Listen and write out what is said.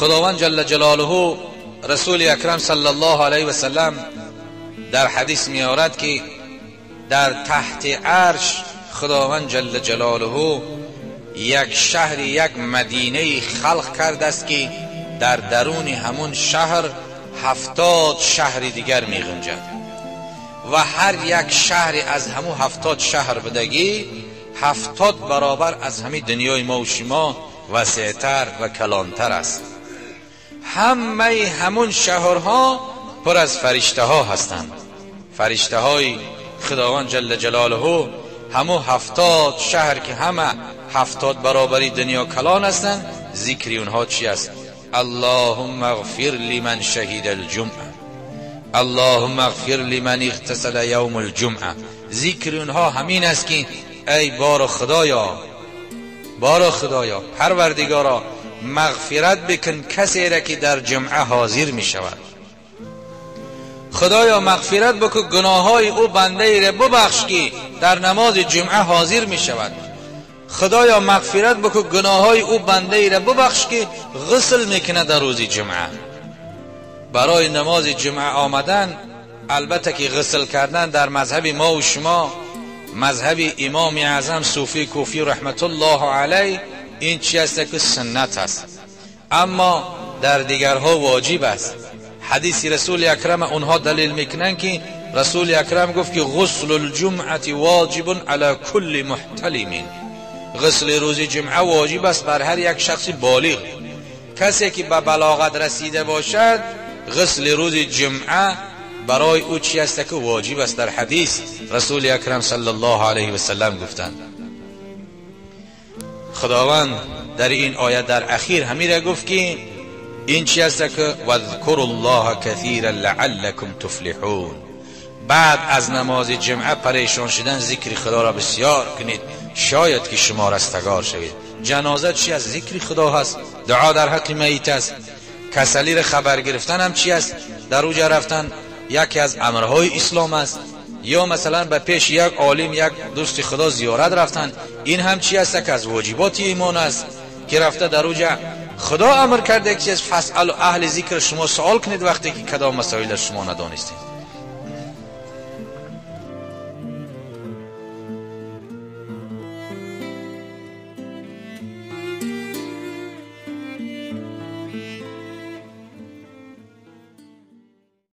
خداوند جل جلاله رسول اکرم صلی الله علیه و سلم در حدیث میارد که در تحت عرش خداوند جل جلاله یک شهر، یک مدینه خلق کرده است که در درون همون شهر 70 شهر دیگر می گنجد و هر یک شهر از همون 70 شهر بدگی 70 برابر از همین دنیای ما و شما وسیعتر و کلانتر است. همه همون شهرها پر از فرشته ها هستند. فرشته های خداوند جل جلاله همون 70 شهر که همه 70 برابری دنیا کلان هستند، ذکر اونها چی است؟ اللهم اغفر لمن شهید الجمعه، اللهم اغفر لمن اغتسل یوم الجمعه. ذکر اونها همین است که ای بار خدایا، بار خدایا، پروردگارا، مغفرت بکن کسی را که در جمعه حاضر می شود. خدایا مغفرت بکن گناههای او بنده ای را ببخش که در نماز جمعه حاضر می شود. خدایا مغفرت بکن گناههای او بنده ای را ببخش که غسل میکنه در روز جمعه. برای نماز جمعه آمدن، البته که غسل کردن در مذهب ما و شما، مذهب امام اعظم صوفی کوفی رحمت الله علیه، این چی است که سنت است، اما در دیگرها واجب است. حدیث رسول اکرم اونها دلیل میکنن که رسول اکرم گفت که غسل الجمعه واجب علی کل محتلم. غسل روز جمعه واجب است بر هر یک شخص بالغ. کسی که به بلاغت رسیده باشد غسل روز جمعه برای او چی است که واجب است. در حدیث رسول اکرم صلی الله علیه و سلم گفتند. خداوند در این آیه در اخیر همین را گفت که این چی است که واذکروا الله کثیرا لعلکم تفلحون. بعد از نماز جمعه پریشان شدن ذکر خدا را بسیار کنید، شاید که شما رستگار شوید. جنازه چی است؟ ذکر خدا هست، دعا در حق میت است. کسلی را خبر گرفتن هم چی است؟ در اوجا رفتن یکی از امرهای اسلام است. یا مثلا به پیش یک عالم، یک دوست خدا زیارت رفتن، این هم چی است که از واجبات ایمان است که رفته در اوجا خدا امر کرده که چیز فسأل اهل ذکر، شما سوال کنید وقتی که کدام مسائل شما ندانستید.